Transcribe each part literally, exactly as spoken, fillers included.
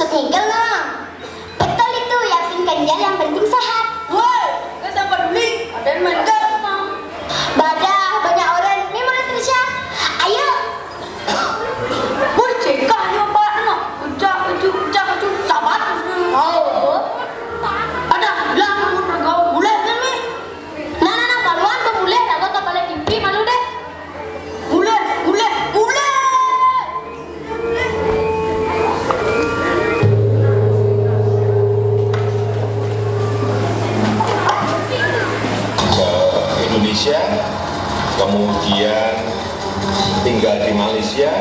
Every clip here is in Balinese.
Nyekel, Mang. Betul itu, yang penting ganjal, yang penting sehat. Woi, kita peduli. Ada yang main gas, Mang. Badah, banyak orang. Ini mana Trisha? Ayo. Woi, cekah aja, Pak. Nah, ucap, ucap, ucap, ucap. Sabar. Oh. Ada, bilang, kamu tergawat. Boleh, kan, nih? Nah, nah, nah, baruan tuh mulai, aku tak boleh mimpi, malu deh. Mulai, mulai, mulai. Ke Indonesia, kemudian tinggal di Malaysia,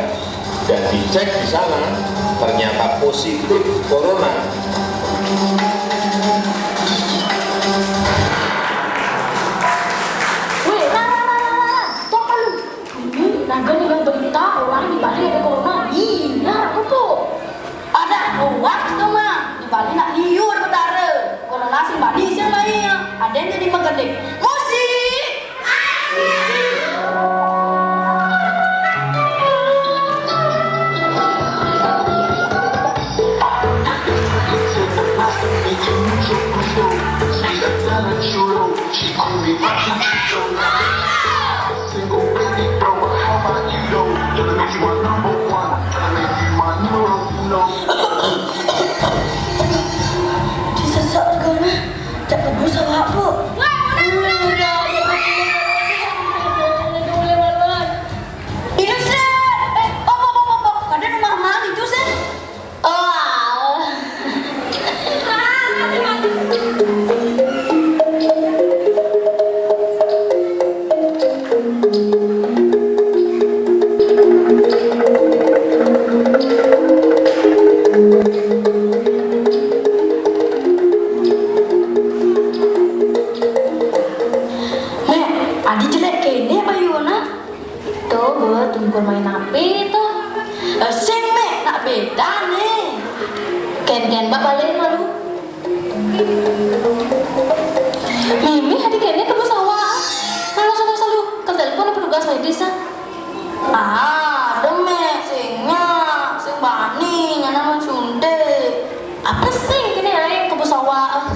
dan dicek di sana ternyata positif corona. Weh, Ra, Ra, Ra, Ra, Ra, Ra, stop lu. Ini Naga dengar berita orang di Bali ada corona. Ih, benar, aku tuh. Ada hoax tuh, Mang. Di Bali nak liur betara. Corona sing Bali sing main. Ada yang jadi megedek. Musik. Disesek regana, cak kebus awakku. Wah, udah, udah, udah, udah, udah, udah, udah, udah, udah, udah, udah, udah. Itu, Sir. Eh, op, op, op, op, op. Kadang rumah mana itu, Sir? Oh, alah. Nek, adi jelek kene bayuna. Tuh, gue tungkul main api tuh. Eh, sing, Mek, nak beda nih. Ken-ken bak balik malu. Mimi, hadi kene ke sawah. Nah, langsung, langsung lu ke telepon petugas medis, ah. Ah, demek, sing nyak, sing bani, nyana mensuntik. Apa sing kene ae ke sawah?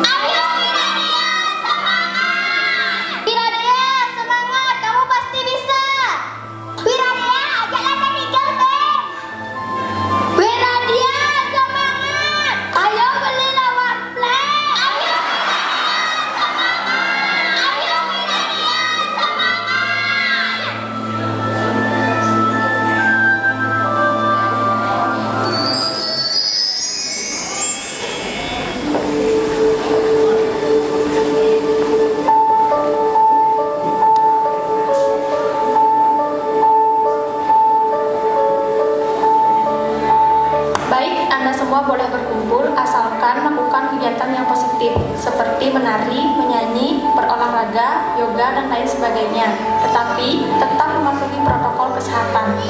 Ayo, Wiradia, semangat! Wiradia, semangat! Kamu pasti bisa! Wiradia, ajaklah teknikal, Beb! Wiradia, semangat! Ayo beli lawan Play! Ayo, Wiradia, semangat! Ayo, Wiradia, semangat! Baik, Anda semua boleh berkumpul asalkan lakukan kegiatan yang positif, seperti menari, menyanyi, berolahraga, yoga, dan lain sebagainya. Tetapi, tetap mematuhi protokol kesehatan.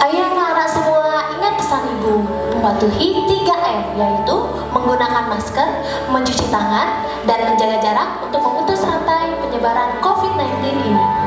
Ayo anak-anak semua, ingat pesan ibu, mematuhi tiga M, yaitu menggunakan masker, mencuci tangan, dan menjaga jarak untuk memutus rantai penyebaran covid sembilan belas ini.